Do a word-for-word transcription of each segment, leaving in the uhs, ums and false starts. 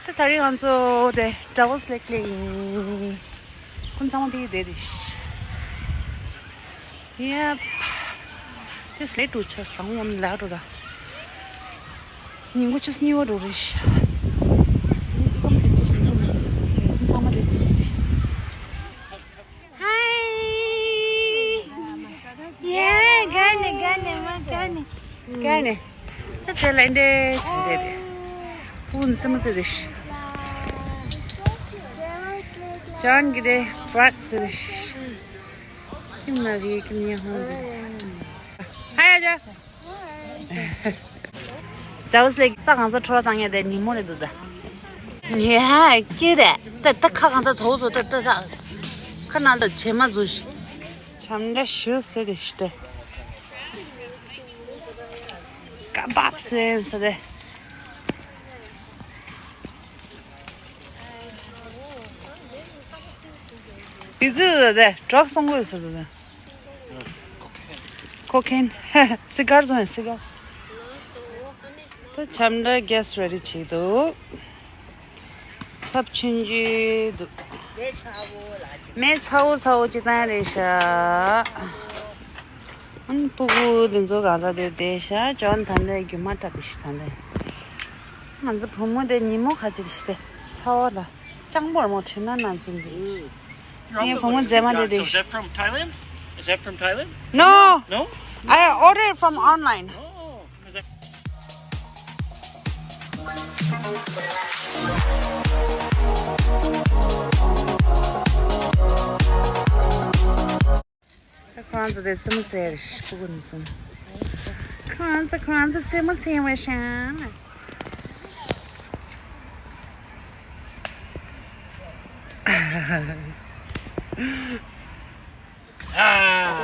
ད་ད་རེས་ང་ཚོ་དེ་Devil's Lake ལ་ཡིན། ཁོང་ཚང་མ་ཕ་གིར་བསྡད་དེ། Yep. This late to chest down on the ladder. ཉིན་གུང་ཆུ་ཚོད་གཉིས་པ་འགྲོ་རེད། ཁོང་ཚང་མ་བསྡད་དེ། Hi. Yeah, ག་ནས་ག་ནས་མ་ག་ནས་ག་ནས། ད་དེ་ལ་འདྲེ་ཆུ་འདྲེ་རེད། ཕྲུ་གུ་ཙེ་མོ་ཙེ་རེད། ཇོན་གྱི་རེད། བྷར་ཙེ་རེད། ཁྱིམ་ན་རེད། ཁྱིམ་ཉེ་ཧོང་རེད། ཧ་ཡ་ཇ། Devil's Lake རྩྭ་གང་ཚ་འཕྲོ་བཏང་ཡ་དེ་ཉིན་མོ་རེད་འདུག་ད། ཉེ་ཧ་ཀྱེ་རེད། ད་ད་ཁ་གང་ཚ་ཚོགས་ཚོགས་ད་ད་ད། ཁ་ནང་ད་བྱེ་མ་འཛུལ་ཤི། བྱམས་འདྲ་ཞུ་ཟེར་དེ་ཤི་སྟེ། ཀ་བབ་སེན་ཟེར་དེ། བི་ཛི་ཟེར་དེ་ཌྲག་སོང་གོ་ཟེར་དེ། ཀོ་ཀེན། སི་གར་བཟོ་ཡིན་སི་གར། ད་བྱམས་འདྲ་གེ་སི་རེ་ཌི་བྱེད་འདུག་ཚབས་ཆེན་གྱི་འདུག་མེ་ཚ་བོ་ཚ་བོ་ཅི་ཙང་རེད་ཤག་ཨ་ནི་ཕྲུ་གུ་འདི་ཚོ་གང་ཟག་དེ་བསྡད་ཤག་ཇོན་ད་ལྟ་རྒྱུ་མ་དྲག་དེ་ཤི་ད་ལྟ། ང་ཚོ་བུ་མོ་དེ་ཉིན་མོ་ཁ་ཅིག་དེ་ཤི་སྟེ་ཚ་བོ་ལ་གཅང་པོར་མོ་ཁྲིད་ན་ན་ཚུན་གྱི། ངའི་བུ་མོ་མཛེས་མ་དེ་དེ་ཤི། Is that from Thailand? Is that from Thailand? No. No? I ordered from online. Oh. ད་ཁོ་རང་ཚོ་དེ་རྩེད་མོ་རྩེ་རེད། ཕྲུ་གུ་ནི་སོང་། ཁོ་རང་ཚོ་ཁོ་རང་ཚོ་རྩེད་མོ་རྩེ་བའི་ཤང་།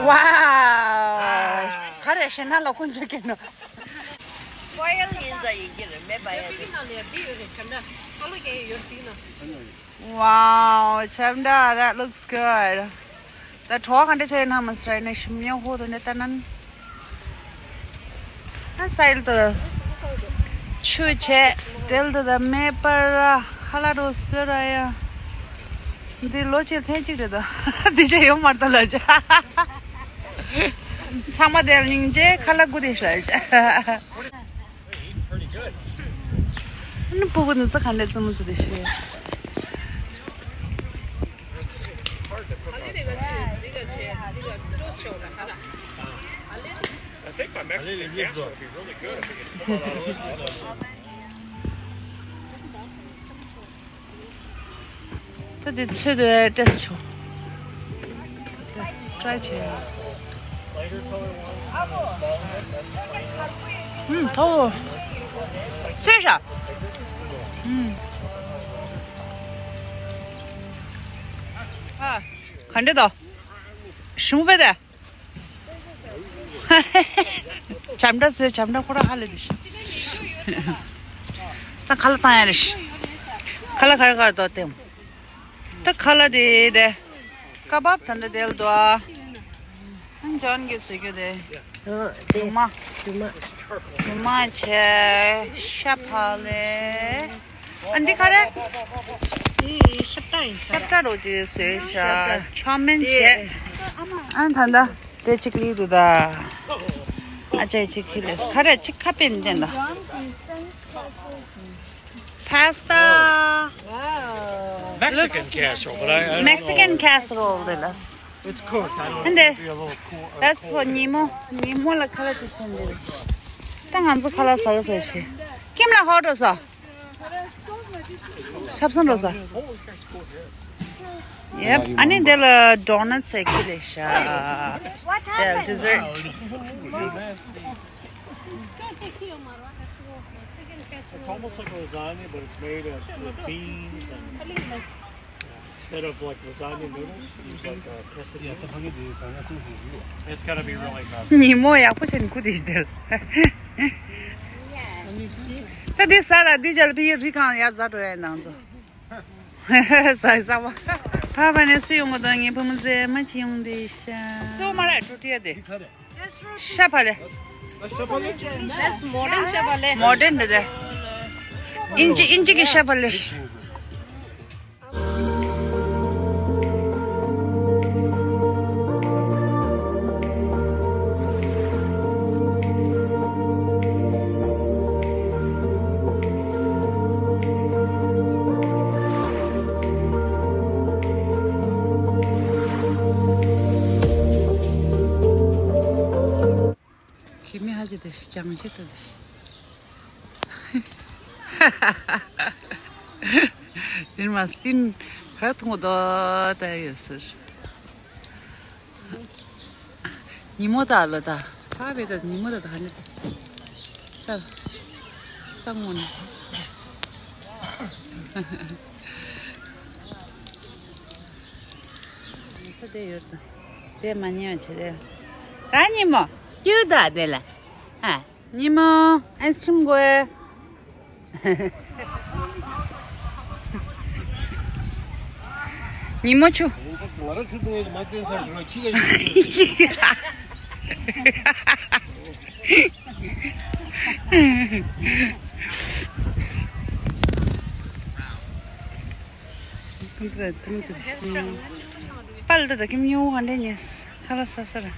Wow. ག་རེ་ཞེ་ན་ལ་ཁོང་ཆུ་ཀེ་ནོ། Wow, Chandra, that looks good. ད་གྲོགས་ག་འདྲ་བྱས་ཡིན་ན་མ་ཟེར་ནས་ཞིམ་ཉམས་ཧོ་དུ་ནས་ལྟ་ན། ཨ་སའིལ་དུ་ཆུ་བྱས་དེལ་དུ་ད་མེ་པར་ཁ་ལག་རོ་སོ་ར་ཡ། འདི་ལོ་ཆེ་ཐེངས་གཅིག་རེད་དོ། འདི་ཆེ་ཡོད་མ་རེད་དོ་ལ་ཆ། ཚང་མ་དེ་སྙིང་རྗེ་ཁ་ལག་དགུ་དེ་ཤ་ཡ་ཆ། ཨ་ནི་ཕྲུ་གུ་འདི་ཚོ་ག་འདྲ་རྩེད་མོ་རྩེ་དེ་ཤེས། I think my Mexican casserole would be really good. ད་དེ་ཚོད་དུ་ཏྲེས་ཆོ། ཏྲའི་ཆེ། ཨུམ་ཐོ། ཚོད་ཤ། ཨུམ། ཨ། ག་འདྲ་དོ། ཞུམ་པས་དེ། བྱམས་འདྲ་བཟོས་བྱམས་འདྲ་ཁོ་ར་ཧ་ལས་དེ་ཤི། ད་ཁ་ལག་བཏང་ཡ་རེད་ཤི། ཁ་ལག་ག་རེ་ག་རེ་འདུག་སྟེ། ད་ཁ་ལག་དེ་དེ། ཀ་བབ་ད་འདི་དེ་ལ་འདུག་ཨ། ཨ་ཇོན་གྱིས་བཟོས་རྒྱུ་དེ། ཨ་དེ། རྒྱུ་མ། རྒྱུ་མ། རྒྱུ་མ་བྱས་ཤ་ཕག་ལས། ཨ་འདི་ག་རེ། འདི་ཤ་བཀྲ་ཡིན་ས་རེད། ཤ་བཀྲ་རོ་ཅིག་བཟོས་ཤ་ཤ་བཀྲ། ཆོ་མིན་བྱས། ཨ་ད་ད་དེ་གཅིག་ལི་འདུག་ད། ཨ་ཅེ་གཅིག་ཁི་ལེས་ག་རེ་གཅིག་ཁ་པན་བསྟན་ད། Pasta. Mexican casserole, but I, I don't know. Mexican casserole རེད་ལ། It's cooked. I don't know. འདི། That's for ཉིན་མོ། ཉིན་མོ་ལ་ཁ་ལག་ཅིག་བཟོས་འདི་རེད། ད་ང་ཚོ་ཁ་ལག་ཟ་གི་ཟ་ཤི། ཁྱིམ་ལ་ཧོ་འགྲོ་ས། ཆབ་སང་འགྲོ་ས། Yep. ཨ་ནི་འདི་ལ་donuts ཟེར་གྱི་རེད་ཤག་དེ་dessert. It's almost like lasagna, but it's made of, with beans and instead of, like, lasagna noodles, use, like, uh, quesadillas. It's gotta be really fast. ཉིན་མོ་ཡག་པོ་བྱས་ནས་ཁུ་དེ་ཞིག་སྟེར། ད་འདི་ཟ་ར་འདི་ཅལ་པི་རི་གང་ཡ་ཟ་འགྲོ་ཡ་ནང་ཚོ། ཟ་ཟ་བ། ཕ་བ་ནས་སུ་ཡོང་གི་འདུག་ངའི་བུ་མོ་མཛེས་མ་ཅིག་ཡོང་དེ་ཤ། སོ་མ་ར་ཊོ་ཊི་ཡ་དེ། ཤ་ཕ་ལེ། That's modern ཤ་ཕ་ལེ། Modern རེད་དེ། ཨིན་ཅི་ཨིན་ཅི་གི་ཤ་བ་ལེར། ཁྱི་མི་ཧ་ཅི་དེ་ཞིག་ཀྱང་ཤི་དུ་དེ་ཞིག་དེར་མ་སྲིན་ག་ཐུང་དོ་ད་ཡོད་ཟེར། ཉི་མོ་ད་ལོ་ད། ཕ་བེ་ད་ཉི་མོ་ད་ད་ཧ་ནི་ད་ས་ས་ངོ་ནི། ས་དེ་ཡོད་ད། དེ་མ་ཉེ་བ་བྱེད་དེ། ར་ཉི་མོ། ཡུ་ད་དེ་ལ། ཨ། ཉི་མོ། ཨན་སྲིམ་གོ་ཨེ། ཉི་མོ་ཆུ། ང་རང་ཆུ་འཐུང་ཡས་མ་བསྟན་ས་ཞིག་ལ་ཁྱི་ག་ཞིག་ཁོང་ཚོ་ལ་ཁོང་ཚོ་པལ་ད་ད་ཁྱིམ་ཉུང་བ་འདྲ་ཉེས་ཁ་ལ་ས་ས་ར།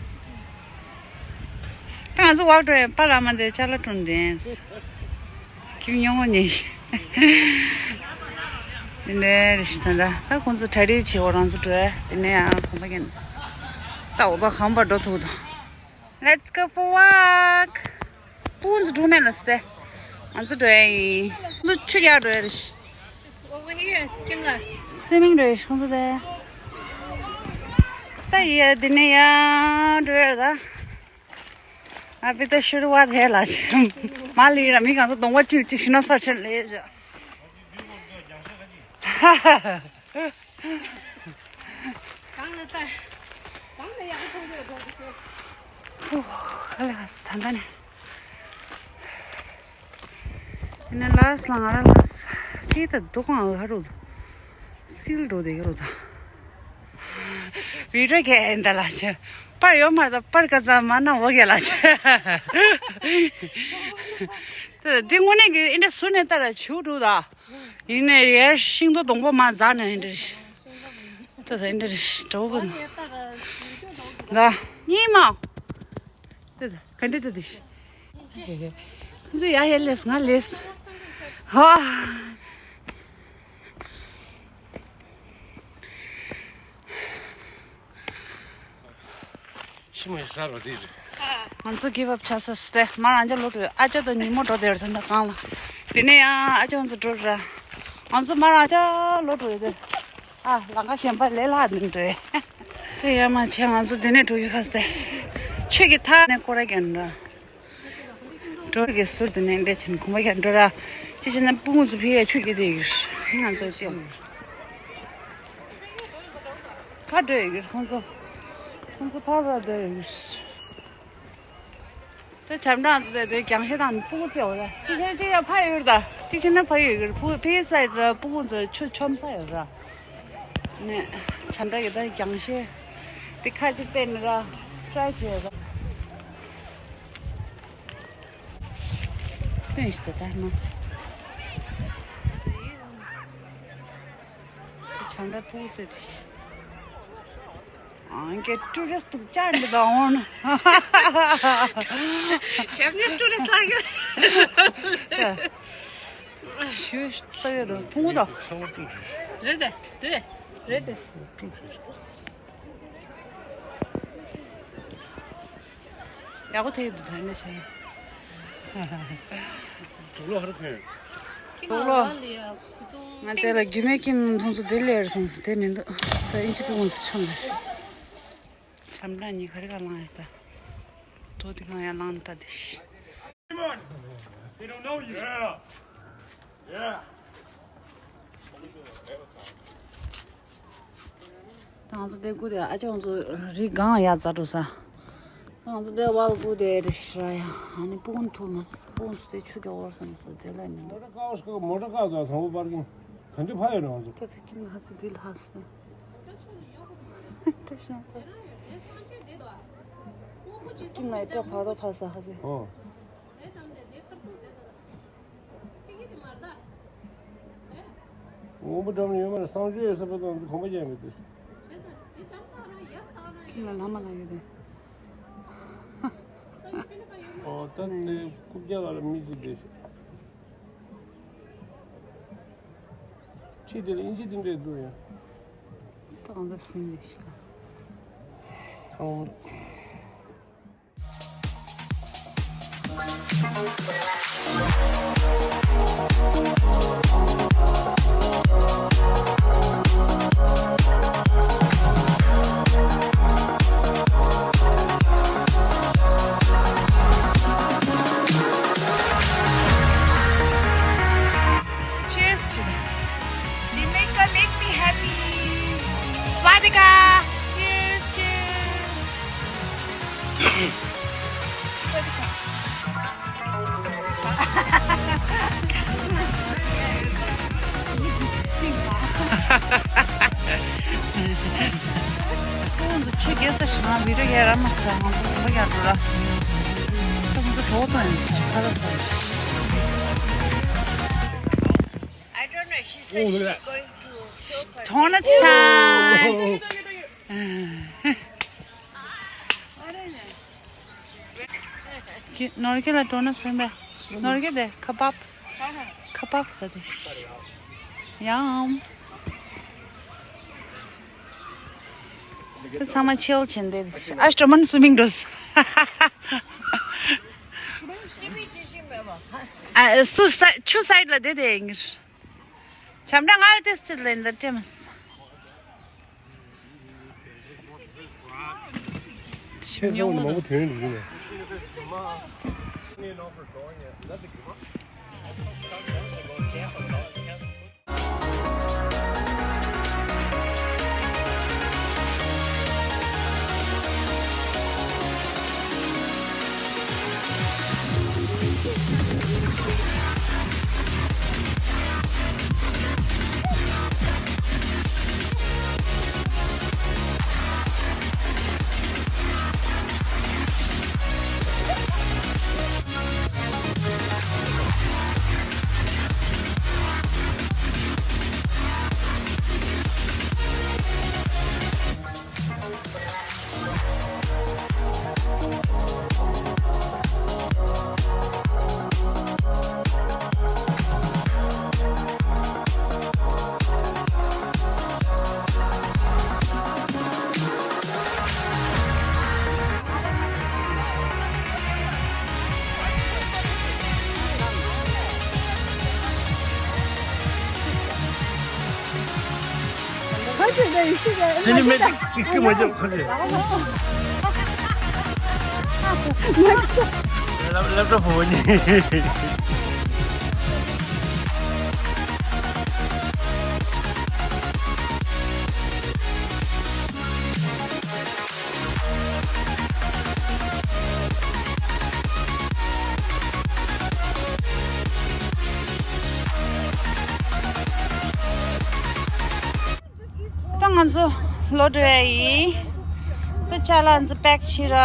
ད་ང་ཚོ་བག་འགྲོ་ཡང་པ་ལ་མ་འདི་ཅ་ལ་སྒྲོན་ལྡན། ཁྱིམ་ཉུང་བ་ཉེས་ཤི། འདི་འདྲ་རེ་ཞིག་ད་ད་ད་ཁོང་ཚོ་གྲ་སྒྲིག་བྱེད་འོ་རང་ཚོ་འགྲོ་ཡ་དེ་ནས་ཡང་གོམ་པ་ཀན། ད་འོ་ད་གམ་པ་འགྲོ་ཐུག་དང་། Let's go for walk. སྤུན་ཚོ་འགྲོ་མེད་ལ་སྟེ། ང་ཚོ་འགྲོ་ཡ་ཡིན། ང་ཚོ་ཆུ་རྒྱག་འགྲོ་ཡ་རེད། Over here, ཁྱིམ་ལ། སུའི་མིང་འགྲོ་ཡ་ཁོང་ཚོ་དེ། ད་ཡ་དེ་ནས་ཡ་འགྲོ་ཡ་ད། ཨ་པི་ད་ཤུ་རུ་བ་དེ་ལ་ཆེ། མ་ལི་ར་མི་གང་ཚོ་གདོང་བ་ཅིག་ཅིག་ཤི་ན་ས་ཆེན་ལས་བྱ། གང་ལ་ལྟ། གང་ལ་ཡག་པོ་མཐོང་གི་ཡོད་འགྲོ་འདུག་ཟེར། ཧུ། ཁ་ལགས་ད་ལྟ་ནས། ཡིན་ན་ལགས་ལ་ང་རང་ལགས་ཁྱེད་ད་འདུག་གང་ལ་རུ། སིལ་འགྲོ་བསྡད་ཀྱི་རུ་ད། བི་ཌིའོ་གས་ཨེ་འདྲ་ལ་ཆེ། པར་ཡོད་མ་རེད་ད། པར་ག་ཚ་མ་ན་འོ་གས་ལ་ཆེ། ད་འདི་དངོས་གནས་ཀྱི་ཨེ་འདྲ་ཟུར་ནས་ལྟ་ར་བྱིའུ་འདུག་ད། ཡིན་ནའི་རེ་ཤིང་ཏོག་སྡོང་པོ་མ་འཛག་ནས་ཨེ་འདྲ་ཞིག་ད་ད་ཨེ་འདྲ་ཞིག་འགྲོ་གི་འདུག་ད་གཉིས་མ། ད་ད་ག་འདྲ་ད་འདི་ཞིག་ཁོང་ཚོ་ཡ་ཡ་ལས་ང་ལས། ཧ། ཤི་མ་ཡི་ས་རོ་དེ་རེད། ང་ཚོ་གིབ་ཨབ་ཆགས་ས་སྟེ་མ་རང་ཅག་ལོ་དྲུག་ཨ་ཅག་དང་ཉིན་མོ་འགྲོ་དེར་ཐོན་ད་གང་ལ། དེ་ནས་ཡང་ཨ་ཅག་ང་ཚོ་འགྲོ་ར། ང་ཚོ་མ་རང་ཅག་ལོ་དྲུག་དེ། ཨ་ལང་ཀ་གཞན་པ་ལས་ལྷག་ནས་འགྲོ་ཡ། དེ་ཡ་མ་བྱས་ང་ཚོ་དེ་ནས་འགྲོ་ཡོད་ཁ་སྟེ། ཆོས་ཀྱི་ཐག་ནས་སྐོར་ར་རྒྱབ་འགྲོ། འགྲོ་གི་ཟུར་དུ་ནས་འདྲེ་ཆེན་གོམ་པ་རྒྱག་འགྲོ་ར། ཅི་བྱས་ན་སྤུ་གུ་ཚོ་ཕི་ཡ་ཆུ་སྐྱེས་དེ་ཡིར་ང་ཚོ་ལྟེ་བ། ཁ་འགྲོ་ཡི་གིར་ཁོང་ཚོ། ཁོང་ཚོ་ཕ་ཕ་འགྲོ་ཡི་གིར། དེ་བྱམས་སྦྲང་ཚོ་དེ་དེ་རྒྱང་ཤེལ་དང་སྤུ་གུ་རྩེ་བ་ར། ཅི་བྱས་ཅི་ཡ་ཕ་ཡི་གིར་ད། ཅི་བྱས་ན་ཕ་ཡི་གིར་ཕུ་ཕི་ཡི་སའི་ར་སྤུ་གུ་ཚོ་ཆུ་ཆོམ་ས་ཡོད་ར། ནས་བྱམས་སྦྲང་གི་ད་རྒྱང་ཤེལ་དེ་ཁ་ཅིག་པད་ནི་ར་ཊྲའི་བྱས་ར། སྟོན་ཞིག་ད་ལྟ་ན། དེ་བྱང་ད་སྤུ་གུ་ཟེར་དེ། ཨང་ཀེ་ཊུ་རི་སི་ཊི་བཅར་འདི་དང་འོང་ན། Japanese tourist ལ་ཡོད། ཞུ་ལྟ་ཡོད་དོ་ཕུང་པོ་དང་། རེད་དེ་དེ་རེད་དེ། ཡག་པོ་ཐེབས་འདུག་ད་ནི་བྱས། དུག་ལོག་ཧར་ཕན། དུག་ལོག་ང་དེ་ལ་རྒྱུ་མའི་ཁྱིམ་མཐོང་ཚོ་དེ་ལེར་སོང་སོང་དེ་མི་འདུག་ད་ཨིན་ཅི་པུ་ངོ་སུ་ཆམ་རེད། ཆམ་ད་ཉི་ཁ་རི་ཁ་ལང་ཡ་ད། དོ་དེ་གང་ཡ་ལང་ད་དེ་ཤི། They don't know you. Yeah. Yeah. ད་ང་ཚོ་དེ་སྒུག་དེ་ཨ་ཅག་ང་ཚོ་རི་སྒང་ཡར་འཛེགས་འགྲོ་ས། ད་ང་ཚོ་དེ་བར་སྒུག་དེ་རི་ཤི་ར་ཡ། ཨ་ནི་སྤུ་གུ་ཐུག་མ་སྤུ་གུ་ཚོ་དེ་ཆུ་རྒྱག་འོར་སོང་ས་དེ་ལ་མི་འདུག་མོ་ཊ་ཀ་ཟ་ཐང་པོ་པར་ཀིང་ག་འདྲ་ཕ་ཡོད་རེད་ང་ཚོ། ད་ཚེ་ཁྱིམ་ལ་ཧ་སི་དེ་ལ་ཧ་སི། ཁྱིམ་ལ་ཡི་ཏྲ་ཕ་རོ་ཁ་ས་ཧ་སི། ཨོ། ཕ་གི་དེ་མ་རེད་ད། དབང་པོ་འགྲམ་ལ་ཡོད་མ་རེད། གསང་སྤྱོད་ཡོད་ས་པ་དང་གོམ་པ་རྒྱག་མི་འདུག་ཁྱེད་ལ་ལ་མ་ལ་ཡོད་དེ། ཨོ་ད་དེ་རྐུབ་བཀྱག་ལ་མི་འདུག་དེ། ཁྱེད་དེ་ལ་ཨིན་ཇི་དེ་འདྲས་འདུག་ཡ། ཏག་འདི་སིང་ལེ་ཤི་ད། ཨོ། Cheers to them. Jamaica make me happy. Swadika. Cheers, cheers. Swadika. ཁོང་ཚོ་ཆུ་རྒྱག་ས་ཞིག་ང་བི་ཌིའོ་རྒྱག་ར་མ་ཟ། ང་ཚོ་གོམ་པ་རྒྱག་འགྲོ་ར། ཁོང་ཚོ་གྲོགས་དང་ཁ་ལག་ཟ། I don't know. She said she's going to show her. Donuts time. ཁྱེད་ནོར་གེ་ལ་ཌོ་ནཊ་ཟོས་པས། ནོར་གེ་དེ་ཁ་པབ། ཁ་པབ་ཟ་དེ། ཡམ། ཚང་མ་ཆིལ་བྱེད་འདི་ཨ་སྤྲོ་མན་སུ་མིང་འགྲོ། ཨ་སུ་ས་ཆུ་སའིཌ་ལ་བསྡད་དེ་ཡིན། བྱམས་སྒྲ་ང་ལ་ཏེ་སི་ལེན་ད་ཏེ་མ་ས། ཁྱེད་ཚོ་མང་པོ་ཐོན་འདུག་ནས། ཁ་ཆེ་ད་ཡིན་ཤི་ད། ཅི་ནི་མེད་ཀི་ཀི་མ་ཅོ་ཁ་ཆེ། ལེབ་ལེབ་ཊོབ་བོ་ནི། ད་ང་ཚོ་ལོག་འགྲོ་ཡ་ཡིན། ད་ཅ་ལག་ང་ཚོ་པེག་བྱེད་ར།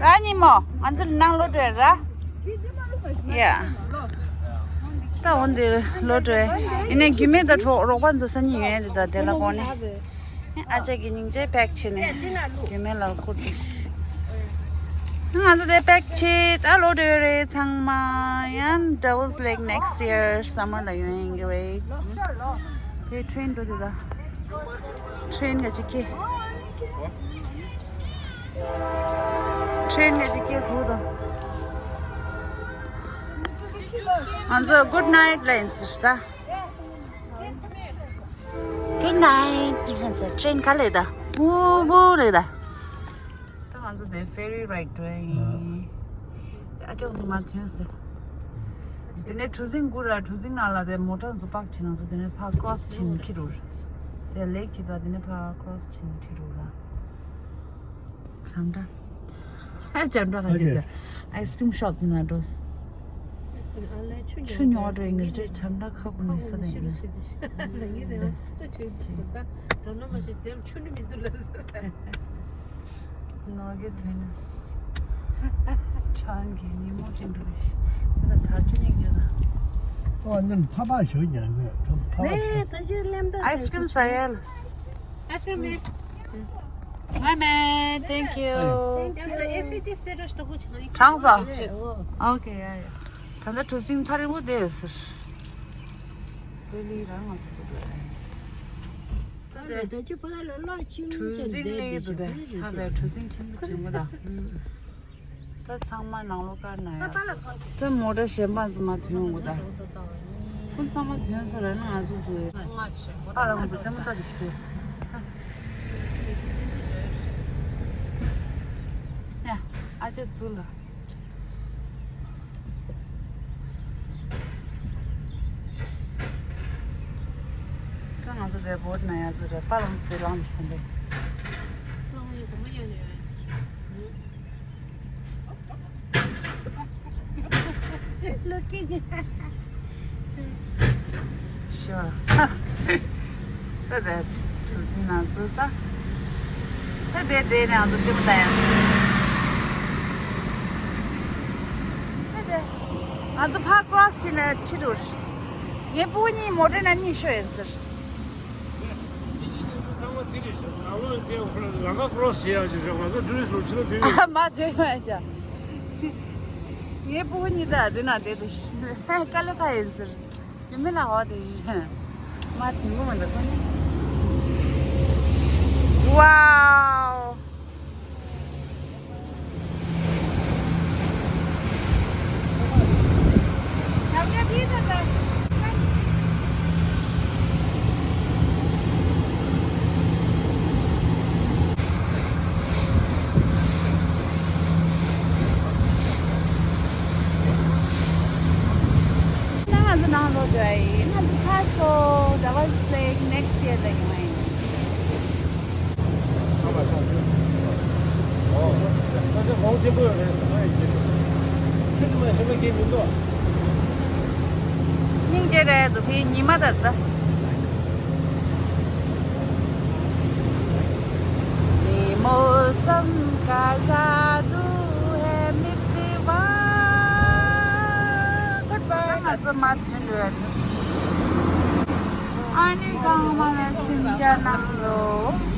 ར་ཉི་མོ་ང་ཚོ་ནང་ལོག་འགྲོ་ཡ་ར། ཡ། ད་འོ་འདིར་ལོག་འགྲོ་ཡ་ཡིན་ནའི་རྒྱུས་མེད་ད་གྲོགས་རོགས་པ་ཚོ་སང་ཉིན་ཡོང་ཡ་འདི་ད་དེ་ལ་དགོངས་ནས། ཨ་ཅག་གི་སྙིང་རྗེ་པེག་བྱས་ནས་རྒྱུས་མེད་ལ་བསྐུར་ཏེ། ང་ཚོ་དེ་པེག་བྱས་ད་ལོག་འགྲོ་ཡ་རེད་ཚང་མ། ཡང་Devil's Lake next year summer ལ་ཡོང་ཡིན་གྱི་རེད། དེ་ཊེན་འགྲོ་དེ་ད། ཊེན་ག་ཅིག་སྐྱེ། ཊེན་ག་ཅིག་སྐྱེ་གོ་ད། ང་ཚོ་good night ལ་ཡིན་ཟེར་ད། Good night ཧན་ས། ཊེན་ག་ལེ་ད། བུ་བུ་ལེ་ད། ད་ང་ཚོ་དེ་ཕེ་རི་རའིཌ་འགྲོ་ཡིན། ཨ་ཅག་ཚོ་མ་ཐོན་ཟེར། དེ་ནས་གྲུ་གཟིངས་སྒུག་ར། གྲུ་གཟིངས་ནང་ལ་དེ་མོ་ཊ་ཚོ་པག་བྱེད་ནང་ཚོ་དེ་ནས་ཕར་ཀྲོ་སི་བྱེད་ནས་འཁྱེར་འགྲོ་རེད། དེ་ལེག་བྱེད་དང་དེ་ནས་ཕར་ཀྲོ་སི་བྱེད་ནས་འཁྱེར་འགྲོ་ར། བྱམས་སྒྲ། བྱམས་སྒྲ་ཁ་ཅིག་དེ། ཨའི་སི་ཀྲིམ་ཤོབ་དེ་ན་འགྲོ། ཆུ་ཉོ་འགྲོ་ཡིན་ངེས་རེད། བྱམས་སྒྲ་ཁ་ཁུག་ནས་ས་ནས་ཡིན། ནོར་གྱི་དོན་ནི། ཆང་གི་ཉིན་མོ་དེ་འགྲོ་ཡིན། ད་ད་ཆུ་ཉིག་ཡོད་ན། ཨ་ནི་ཕ་ཕ་ཞོ་ཉར་གི་ཕ་ཕ། ནས་ད་ཅི་ལེམ་ད་ཨའི་སི་ཀྲིམ་ཟ་ཡ་ལ། Ice cream, man. Hi, man. Thank you. Thank you. གྲངས་སོ། Okay, yeah, yeah. ད་ལྟ་གྲུ་གཟིངས་ཚ་རིང་པོ་བསྡད་ཡོད་ཟེར། དེ་ལི་རང་ང་ཚོ་ད་ལྟ་ཅི་ཕ་ལ་ལ་ཆིམ་གྲུ་གཟིངས་ལི་འདུག་དེ་ཧ་བའི་གྲུ་གཟིངས་ཆེན་པོ་ཆེན་པོ་དང་། ད་ཚང་མ་ནང་ལོགས་བཀར་ན་ཡང་། ད་མོ་ཊ་གཞན་པ་ཚོ་མ་ཐོན་འོང་གོ་ད། ཁོ་ཚང་མ་ཐོན་ས་ར་ན་ང་ཚོ་ཚོ་ཡོད། ཨ་ལ་ང་ཚོ་ལྟད་མོ་ལྟ་གི་ཞིག་རེད། ཡ། ཨ་ཅག་ཚུར་ལ། ད་ང་ཚོ་དེ་བོད་ན་ཡ་ཚོ་རེད། པ་ལང་ཚོ་དེ་ལང་ལི་སན་དེ། Looking. Sure. ད་དེ་གྲུ་གཟིངས་ནང་ཚུད་ས། ད་དེ་དེ་ནས་ང་ཚོ་ལྟད་མོ་ལྟ་ཡ། ད་དེ་ང་ཚོ་ཕར་ཀོ་རོ་སི་བྱས་ནས་ཁྲིད་འགྲོ། ངའི་སྤུ་གུ་གཉིས་མོ་ཊའི་ནང་གཉིད་ཤོར་ཡིན་ཟེར། ཚང་མ་འདི་རེད་ཤག་ནང་ལོགས་དེ་ལམ་ཁ་ཀོ་རོ་སི་བྱེད་ཡག་ཅིག་རེད། ང་ཚོ་ཊུ་རི་སི་ལོ་ཕྱི་ལོགས་ཕེབས་ཡོད། མ་བདེ་མ་བྱ། ངའི་སྤུ་གུ་གཉིས་ད་འདི་ན་བསྡད་དེ་དཀའ་ལས་ཁག་ཡིན་ཟེར། ཡིན་མིན་ལ་འོ་དེ་བཞིན། མ་དེ་མོ་མི་འདུག་ཁོ་ནི། Wow. ང་ཚོ་ནང་ལོགས་འགྲོ་ཡ་ཡིན། ང་ཚོ་ཁ་སོ། That was like next year ལ་ཡོང་ཡ་ཡིན། སྙིང་རྗེ་རེད་འདུག་ཕའི་ཉི་མ་ད་ལྟ། ये मौसम का जादू है मितवा। Goodbye. ང་ཚོ་མ་ཐོན་འགྲོ་ཡ་རེད། ཨ་ནི་ཚང་མ་ལ་སེམས་ཅན་རྣམས་ལོ།